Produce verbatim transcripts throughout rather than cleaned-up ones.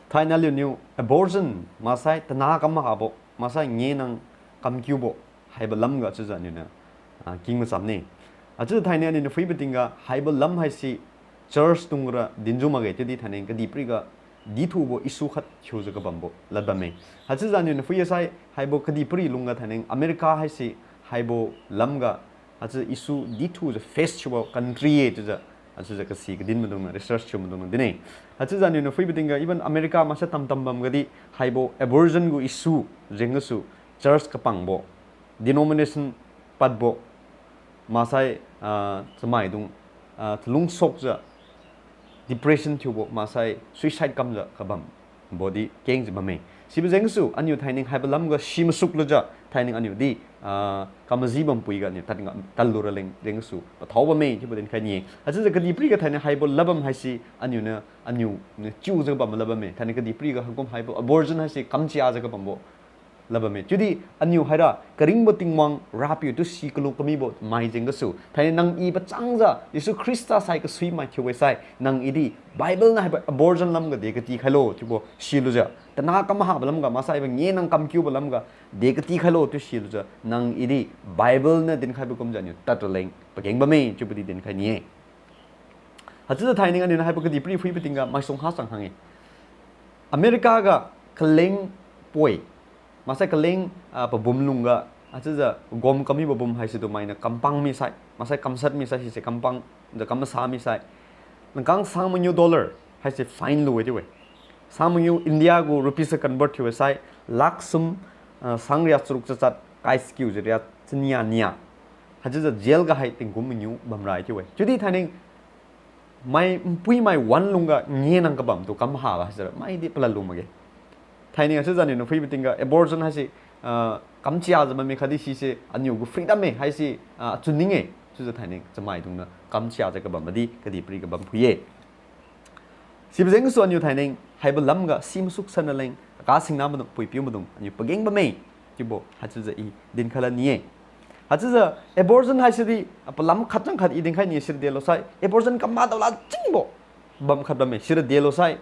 Thainai aliuniu abortion, maksai tana kam mahabo, maksai ngenang kamkiubo, haibo lamga chiujiu aliuniu, ah, king machamne. Achiujiu thainai aliuniu phuibo tingga, haibo lam haise church tungra dinjiu makge, chiudi thainai kadihpiriga dithubo issue khat thiujiu kabambo lad bamme. Achiujiu aliuniu phui sai, haibo kadihpiri lungga thainai America haise, haibo lamga, achiu issue dithujiu face thiubo country ye chiujiu, achiujiu kasi kadin maidungniu research thiu maidungniu dinne. Achiujiu aliuniu phuibo tingga even America maksai tamtam bamgadi, haibo abortion gu issue jeng gasu church kapangbo, denomination padbo, maksai, ah, chamaidung, ah, chalung sokjiu, depression thiubo, maksai suicide kamjiu kabambodi kengjiu bamme. Sibo jeng gasu aliu thainai haibo lamga si masuk lujiu, thainai aliudi, ah, kamaji bampuiga aliu tad, tadlu raleng jeng gasu pathao bamme chiubo dinkhai ni-e. Achiujiu kadihpiriga thainai haibo lad bam haise aliuniu, aliuniu chiujiu bam lad bamme. Thainai kadihpiriga haikum haibo abortion haise kamchiajiu kabambo lad bamme. Chiudi aliu haira karingbo Tingwang Rapiu tu si kalu kamibo mai jeng gasu, thainai nang i pachangjiu Jesu Khrista sai kasuimai thiu-e sai, nang i di Bible niu haibo abortion lamga dekati khailo chiubo silujiu, tana kam mahabo lamga, maksai haibo ngenang kamkiubo lamga dekati khailo chiu silujiu, nang i di Bible niu dinkhaibo kumjiu aliu tad raleng pageng bamme chiubodi dinkhai ni-e. Haichiujiu thainai aliuniu haibo kadihpiri phuibo tingga maisuang ha chang khang-e. America ga kaleng poi, maksai kaleng, ah, pabum lungga, haichiujiu gom kamibo bum haise tu mainiu kampang misai, maksai kamshat misai sise kampangjiu kam masa misai, langkang sang mangiu dollar haise fine lu-e chiu-e. Sang mangiu India gu rupees ga convert thiu-e sai, lakh sum, ah, sang ria charuk chachat, kai chakiujiu ria chania nia. Haichiujiu jail ga hai tingkum mangiu bamra chiu-e. Chiudi thainai mai npuimai wan lungga ngenang kabam tu kam habo haisira maidi palad lu makge. Thainai achiujiu aliuniu phuibo tingga abortion haise, ah, kamchiajiu bamme khatdi sise aliu gu freedom-e haise, ah, achun ning-e. Chiujiu thainai chamaidungniu kamchiajiu kabambodi kadihpiriga bam phui-e. Sibo jeng gasu aliu thainai haibo lamga si masuk san raleng, kasingna maidung, puipiu maidung aliu pageng bamme chiubo haichiujiu i dinkhai lad ni-e. Haichiujiu abortion haisidi, ah, palam khat chang khat i dinkhai ni sira delo sai, abortion kam madao lad chingbo bam khat bamme sira delo sai,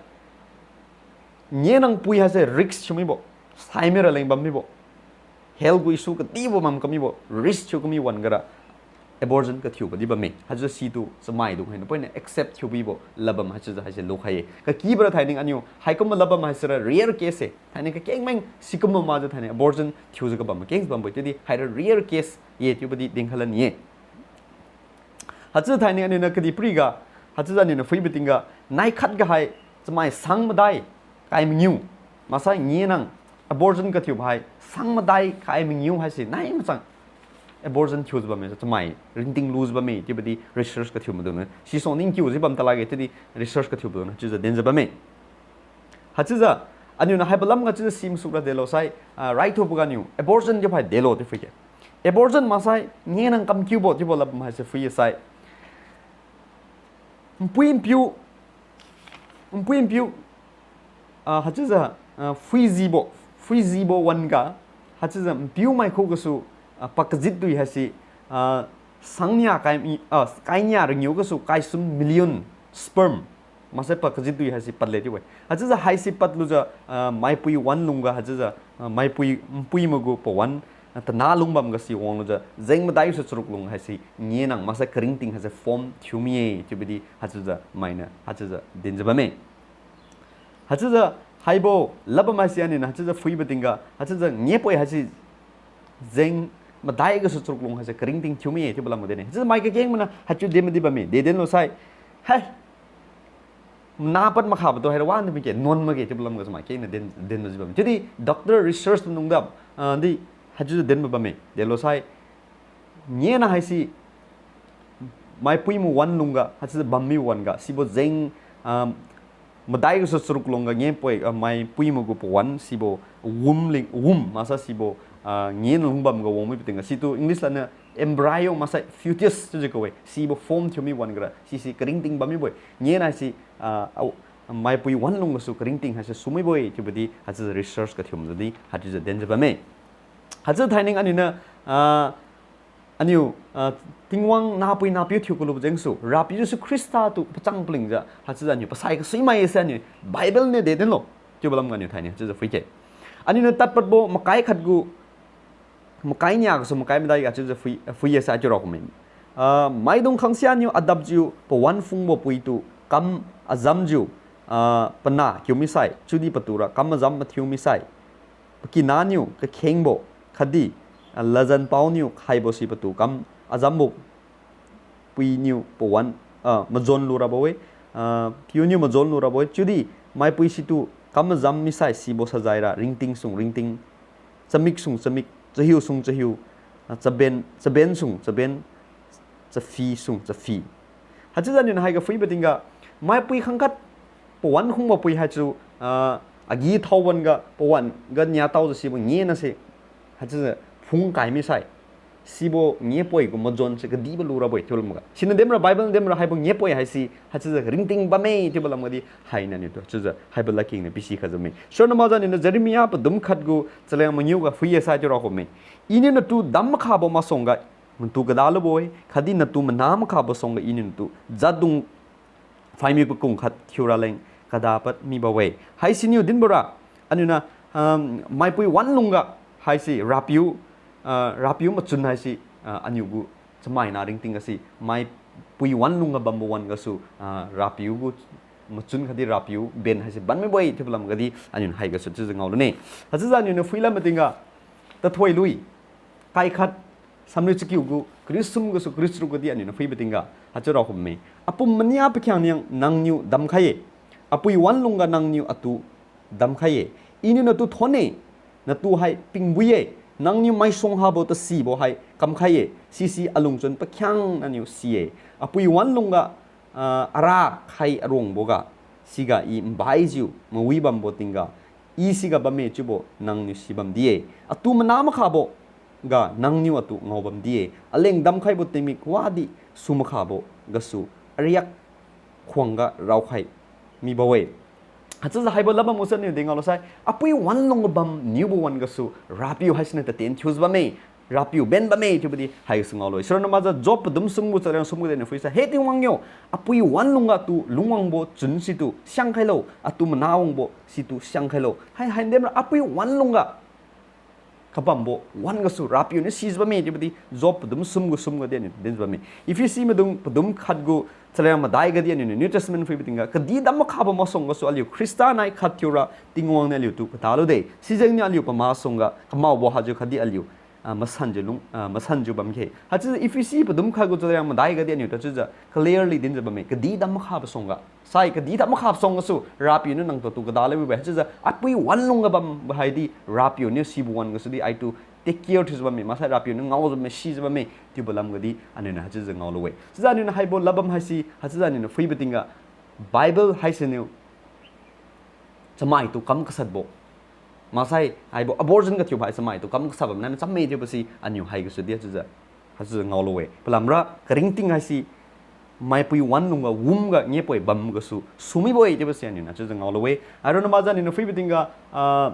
ngenang pui haise risk thiu mibo, saimi raleng bam mibo, health gu issue kadibo bam kamibo, risk thiu kami wan gara abortion kathiubo di bamme. Haichiujiu situ chamaidung hainiu poiniu accept thiu bibo lad bam haichiujiu haise lukhai-e. Kakibora thainai aliu haikumbo lad bam haisira rare case-e. Thainai kakengmeng sikumbo makjiu thainai abortion thiujiu kabam keng bambo-e, chiudi haira rare case ye chiubodi dinkhai lad ni-e. Haichiujiu thainai aliuniu kadihpiriga, haichiujiu aliuniu phuibo tingga, nai khat ga hai chamai sang madai kai mangiu, maksai ngenang abortion kathiubo hai sang madai kai mangiu haise nai machang abortion thiujiu bamme, chamai ringting lujiu bamme chiubodi research kathiu maidungniu sisuang ningkiujiu bam talakge chiudi research kathiu maidungniu chiujiu dinjiu bamme. Haichiujiu aliuniu haibo lamga chiujiu si masukra delo sai, ah, raithuboga aliu abortion chiubo hai delo chiu phuige. Abortion maksai ngenang kamkiubo chiubo lad bam haise phui-e sai, npui npiu, npui npiu, ah, haichiujiu, ah, phuijibo, phuijibo wan-ga, haichiujiu npiumai khugasu, ah, pakajitdui haise, ah, sangnia kai, ah, kainia rangiu gasu kaisum million sperm maksai pakajitdui haise padle chiu-e. Haichiujiu haise padlujiu, ah, maipui wan lungga haichiujiu, ah, maipui, npui mai gu pawan, ah, tana lung bamga si wanglujiu jeng madai gasu charuk lung haise ngenang maksai karingting haise form thiu mi-e chiubodi haichiujiu mainiu haichiujiu dinjiu bamme. Haichiujiu haibo lad bam haise aliuniu haichiujiu phuibo tingga haichiujiu ngepoi haise jeng madai gasu charuk lung haise karingting thiu mi-e chiubo lamga dinne. Haichiujiu mai kakeng maniu haichiu din madi bamme, de dinlo sai, hai, mana pad makhabo tu haira wadi mike, nuan makge chiubo lamga chamai kengniu din, din madi bamme. Chiudi doctor research maidungdi, ah, di haichiujiu din ma bamme, delo sai, ngenang haise maipui mai wan lungga haichiujiu bammi wan-ga sibo jeng, ah, madai gasu charuk lungga ngepoi, ah, maipui mai gu pawan sibo womb leng, womb maksai sibo, ah, ngenang lung bamga wang mibo tingga situ English lamniu embryo maksai fetus chiujiu ka-e, sibo form thiu mi wan gara sise karingting bam mibo-e. Ngenang haise, ah, au, maipui wan lung gasu karingting haise su mibo-e chiubodi haichiujiu research kathiu maidungdi haichiujiu dinjiu bamme. Haichiujiu thainai aliuniu, ah, aliu, ah, Tingwang nahpui nahpiu thiu kalubo jengsu Rapiu Jesu Khrista tu pachang palingjiu haichiujiu aliu pasai kasuimai se aliu Bible niu de dinlo. Chiubo lamga aniu thaini chiujiu phuikhe. Aniu niu tadpadbo makai khat gu, makai nia gasu makai madai ga chiujiu phui, phui-e sai chiu raokhum-e. Ah, maidung khangsia niu adapjiu pawan phungbo puitu kam azamjiu, ah, pana kiu misai, chiudi patura kam azam mathiu misai, pakina niu kakhengbo khatdi, ah, lajan pao niu khaibo si patu kam azambo pui niu pawan, ah, majon lu rabo-e, ah, piu niu majon lu rabo-e. Chiudi maipui situ kam azam misai sibo sajaira ringting sung ringting, chamik sung chamik, chahiu sung chahiu, ah, chaben, chaben sung chaben, chaphi sung chaphi. Haichiujiu aniu niu haiga phuibo tingga, maipui khangkhat pawan khungbo pui haichiu, ah, agi thaowan ga pawan ga nia taojiu sibo ngena se, haichiujiu phung kai misai, sibo ngepoi gu majon se kadibo lu rabo-e chiubo lamga. Siniu dinra, Bible dinra haibo ngepoi haise haichiujiu ringting bamme chiubo lamga di haina niu tu chiujiu haibo ladkeng niu pisi khajiu bamme. Sironna makjiu aniu niu Jeremiah padum khat gu chaleng mangiu ga phui-e sai chiu raokhumme. Iniu natu dam makhabo masuangga natu kada lubo-e, khatdi natu mana makhabo suangga iniu natu jaddung phaimibo kung khat thiuraleng kadapad mibo-e. Haisiniu dinbora, aniu niu, um, maipui wan lungga haise Rapiu, ah, Rapiu machun haise, ah, aniu gu chamaina ringting gase maipui wan lungga bambo wan gasu, ah, Rapiu gu machun khatdi Rapiu ben haise banmibo-e chiubo lamga di aniu niu haigasu chiujiu ngaolune. Haichiujiu aniu niu phuilam matingga, tathoi lui, kai khat, samriu chakiu gu kariu sum gasu kariu charuk ga di aniu niu phuibo tingga haichiu raokhumme. Apum mania pakhiangniu nangniu damkhai-e, apui wan lungga nangniu atu damkhai-e. Iniu natu thon-e, natu hai pingbui-e, nangniu maisuang habo tasibo hai kamkhai-e, sisi alungchun pakhiangna niu si-e. Apui wan lungga, ah, ara khai aruangboga, siga I mbaijiu mawi bambo tingga, I siga bamme chiubo nangniu si bamdi-e. Atu mana makhabo ga nangniu atu ngao bamdi-e. Aleng damkhaibo tingmik wadi su makhabo gasu ariak khuangga raokhai mibo-e. Haichiujiu haibo ladbam gasu aniu di ngaolu sai, apui wan lungga bam niubo wan gasu Rapiu haisiniu tatien thiujiu bamme, Rapiu ben bamme chiubo di haigasu ngaolu-e. Sironna makjiu Job padum sum gu chaleng sum ga di aniu phuisai, He Tingwang yo, apui wan lungga atu lungwangbo chun situ siangkhailo, atu mana wangbo situ siangkhailo. Hai, hai dinra apui wan lungga kabambo wan gasu Rapiu niu sijiu bamme chiubo di Job padum sum gu sum ga di aniu dinjiu bamme. Ephesi maidung padum khat gu chaleng madai ga di aniu niu New Testament phuibo tingga, kadih dam makhabo masuang gasu aliu Khrista nai khat thiura Tingwang niu aliutu kadalude. Sijengniu aliu pamasuangga kamaobo hajiu khatdi aliu, ah, masanjiu lung, ah, masanjiu bamkhe. Haichiujiu Ephesi padum khat gu chaleng madai ga di aniu tu chiujiu clearly dinjiu bamme. Kadih dam makhabo suangga, sai kadih dam makhabo suang gasu Rapiu niu nangtu tu kada lubo-e. Haichiujiu apui wan lungga bambo haidi Rapiu niu sibo wan gasu di aitu take care thiujiu bamme, maksai Rapiu niu ngaojiu bamme, sijiu bamme chiubo lamga di aniu niu haichiujiu ngaolu-e. Chiujiu aniu niu haibo ladbam haise haichiujiu aniu niu phuibo tingga, Bible haisiniu chamaitu kam kasatbo, maksai haibo abortion ga thiubo hai chamaitu kam kasatbo nai machamme chiubo si aniu haigasu di haichiujiu, haichiujiu ngaolu-e. Palamra karingting haise maipui wan lungga womb ga ngepoi bam gasu sumibo-e chiubo si aniu niu haichiujiu ngaolu-e. Aironna makjiu aniu niu phuibo tingga, ah,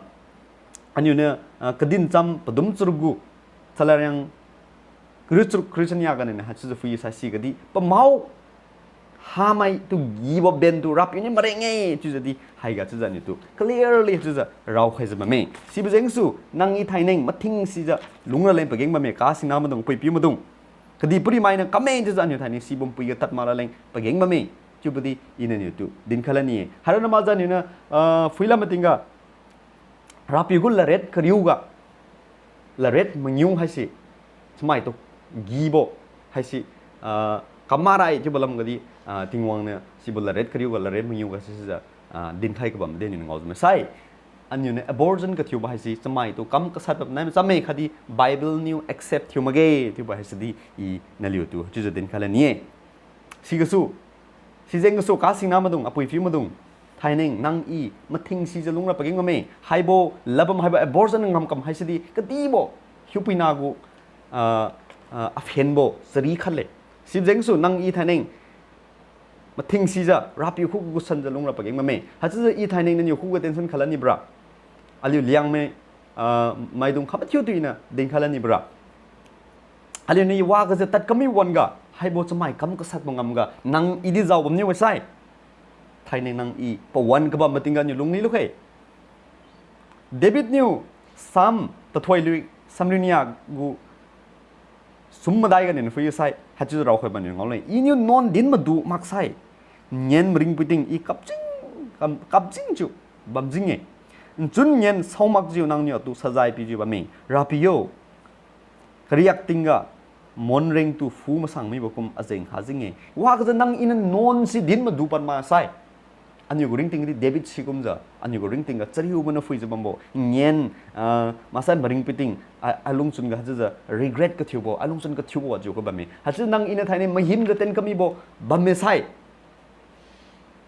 aniu niu, ah, Kadincham padum charuk gu chalariang kariu charuk kariu chania ga aniu niu haichiujiu phui sai, siga di pamao hamaitu gibo bentu Rapiu niu mareng-e chiujiu di haiga chiujiu aniu tu clearly chiujiu raokhaijiu bamme. Sibo jengsu nang I thaineng mathing sijiu lungra leng pageng bamme, kasingna maidung, puipiu maidung. Kadihpiri mainiu kamme chiujiu aniu thaineng sibo npui ga tad mak raleng pageng bamme chiubo di I niu niu tu dinkhai lani-e. Haironna makjiu aniu niu, ah, phuilam matingga, Rapiu gu ladriat kariu ga ladriat mangiu haise chamaitu gibo haise, ah, kam mak rai chiubo lamga di, ah, Tingwang niu sibo ladriat kariu ga ladriat mangiu ga sijiu, ah, dinkhai kabam di aniu niu ngaojiu masai, aniu niu abortion ga thiubo haise chamaitu kam kasatbo nai machamme khatdi Bible niu accept thiu makge chiubo haise di I naliutu chiujiu dinkhai lani-e. Sigasu, sijeng gasu kasingna maidung, apui piu maidung, thaineng nang I mathing sijiu lungra pageng bamme. Haibo ladbam haibo abortion ngamkam haise di kadibo hiupuina gu, ah, ah, aphenbo chari khat le. Sijengsu nang I thaineng mathing sijiu Rapiu khuga gusanjiu lungra pageng bamme. Haichiujiu I thaineng naniu khuga tension khaila nibora, aliu Liangmai, ah, maidung kha mathiutu Iniu dinkhai la nibora, aliuniu I wa gajiu tadkam mi wan-ga haibo chamai kam kasatbo ngamga nang I di jao bamniu-e sai, thaineng nang I pawan kabam matingga niu lungli lukhai. David niu Psalm tathoiliu, Psalm riu nia gu sum madai ganiu phuisai, haichiujiu raokhai bamniu ngaole. Iniu nuan din madu maksai, ngen maringpui ting I kapjing, kam, kapjingjiu bamjing-e. Nchun ngen saomakjiu nangniu atu sajai pijiu bamme. Rapiu yo, kariak tingga monreng tu phu masang mibo kum ajeng khajing-e. Wagajiu nang Iniu nuan si din madu pad maksai, aniu gu ringting di David sikumjiu, aniu gu ringting ga chariubo niu phuijiu bambo, ngen, ah, maksai maringpui ting, ah, alungchun ga haichiujiu regret kathiubo, alungchun kathiubo wajiu ga bamme. Haichiujiu nang Iniu thainai mahimjiu ten kamibo bamme sai,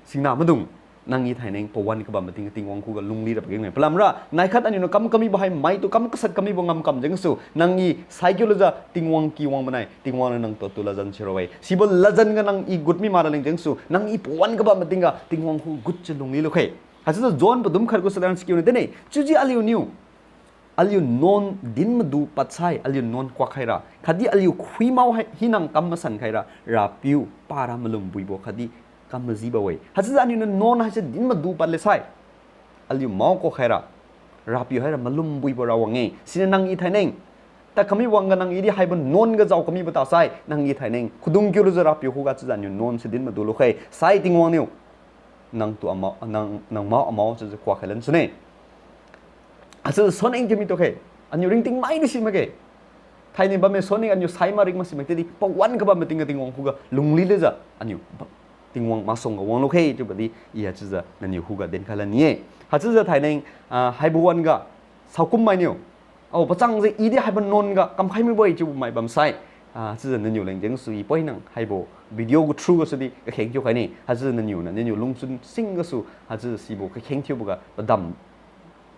singna maidung, nang I thainai pawan kabam mating Tingwang khuga lungli rabo keng-e. Palamra naikhat aniu niu kam kamibo hai maitu kam kasat kamibo ngamkam jengsu, nang I saikiu lujiu Tingwang ki wang manai, Tingwang niu nangtu atu ladjan siro-e. Sibo ladjan ga nang I gut mi mara leng jengsu, nang I pawan kabam mating ga Tingwang khu gutjiu lungli lukhai. Haichiujiu John padum khat gu salan sikiu niu din-e, chiujiu aliuniu aliu nuan din madu padsai, aliu nuan kuak khaira khatdi aliu khuimao hai hinang kam masan khaira, Rapiu para malumbuibo khatdi kam majibo-e. Haichiujiu aniu niu nuan haise din madu padle sai, aliu mao kuak khaira, Rapiu haira malumbuibo rawang-e. Siniu nang I thainai tad kami wangga nang I di haibo nuan ga jao kamibo tasai, nang I thainai khudung kiu lujiu Rapiu khuga chiujiu aniu nuan si din madu lukhai sai, Tingwang niu nangtu amao, nang, nang mao amao chiujiu kuak khai lan sune. Haichiujiu soneng thiumi tukhai, aniu ringting mai di si makge. Thainai bamme soneng aniu sai maring masi mak tadi pawan kabam mating ga Tingwang khuga lungli lujiu aniu Tingwang masang ga wang lukhai chiubo di I haichiujiu naniu khuga denkhai lan ni-e. Haichiujiu thainai, ah, haibo wan-ga saokum mainiu, o, pachangjiu I di haibo nuan ga kamkhai mibo-e chiubo mai bamsai, ah, haichiujiu naniu leng jengsu I poinang haibo video gu through gasu di kakheng thiu khai ne. Haichiujiu naniu niu naniu lungchun sing gasu haichiujiu sibo kakheng thiubo ga padam,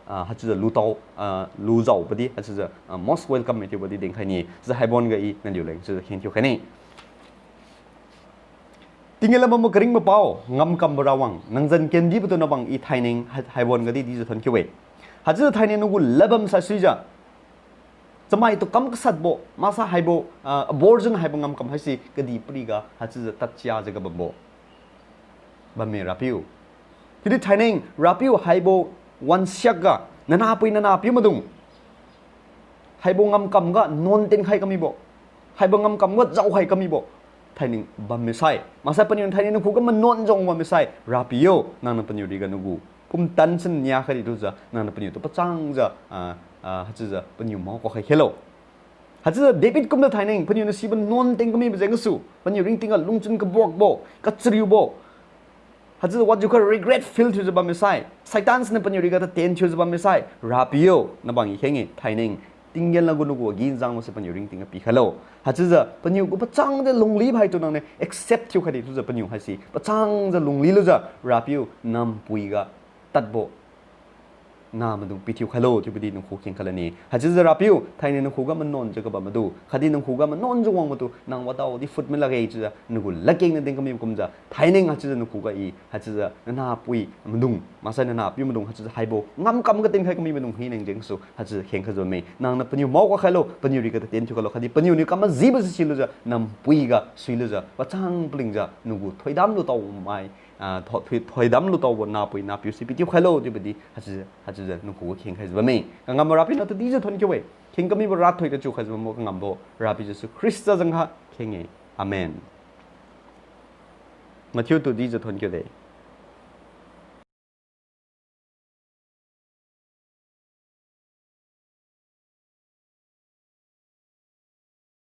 ah, haichiujiu lutao, ah, lujaobo di haichiujiu, ah, most welcome me chiubo di dinkhai ni-e. Chiujiu haibo wan-ga I naliu leng chiujiu kheng thiu khai ne. Tinggen lam bambo karing mapao, ngamkambo rawang, nang zan kendibo tu nabang I thainai hai, haibo wan-ga di dijiu thon kiu-e. Haichiujiu thainai nagu ladbam saisuijiu chamaitu kam kasatbo maksai haibo, ah, abortion haibo ngamkam haise kadihpiriga haichiujiu tadchiajiu ga bambo bamme Rapiu. Chiudi thainai Rapiu haibo wan siakga nanahpui nanahpiu maidung haibo ngamkam ga nuan tenkhai kamibo, haibo ngamkam ga jaokhai kamibo thainai bamme sai, maksai paniu thainai nang khuga manuan jang bamme sai, Rapiu yo, nangniu paniu riga nagu pumtan sin niakhai di lujiu nangniu paniu tu pachangjiu, ah, ah, haichiujiu paniu mao kuak khai khelo. Haichiujiu David kumjiu thainai paniu niu sibo nuan teng kamibo jeng gasu paniu ringting ga lungchun kabuakbo, kachariubo, haichiujiu wajiukha regret feel thiujiu bamme sai, Satan siniu paniu riga tatien thiujiu bamme sai, Rapiu yo, nabang I kheng-e thainai tinggen lam gu nagu agi nzangbo se paniu ringting ga pikhailo. Haichiujiu paniu gu pachangjiu lungli hai tu nangniu accept thiukhai di lujiu paniu haise pachangjiu lungli lujiu, Rapiu nampui ga tadbo nahmaidung pithiu khailo chiubo di nang khu kheng khai lan ni-e. Haichiujiu Rapiu thainai nang khuga manuanjiu kabam madu khatdi nang khuga manuanjiu wang madu nang wadao di phut mi lakge chiujiu nagu ladkeng niu din kami kumjiu thainai haichiujiu nang khuga I haichiujiu nanahpui maidung maksai nanahpiu maidung haichiujiu haibo ngamkam ga tenkhai kami maidung hina jengsu haichiujiu kheng khaijiu bamme. Nangniu paniu mao kuak khailo, paniu riga tatien thiu khailo khatdi paniu niu kam majibo se silujiu nampui ga suilujiu pachang palingjiu nagu thoidam lutao mai, ah, tho-, thoi-, thoidam lutaobo nahpui nahpiu se pithiu khailo chiubo di haichiujiu, haichiujiu nang khuga kheng khaijiu bamme. Kangambo Rapiu natu dijiu thon kiu-e. Kheng kamibo rathoi kachiu khaijiu bambo kangambo Rapiu Jesu Khrista zangkha kheng-e. Amen. Mathiu tu dijiu thon kiu de.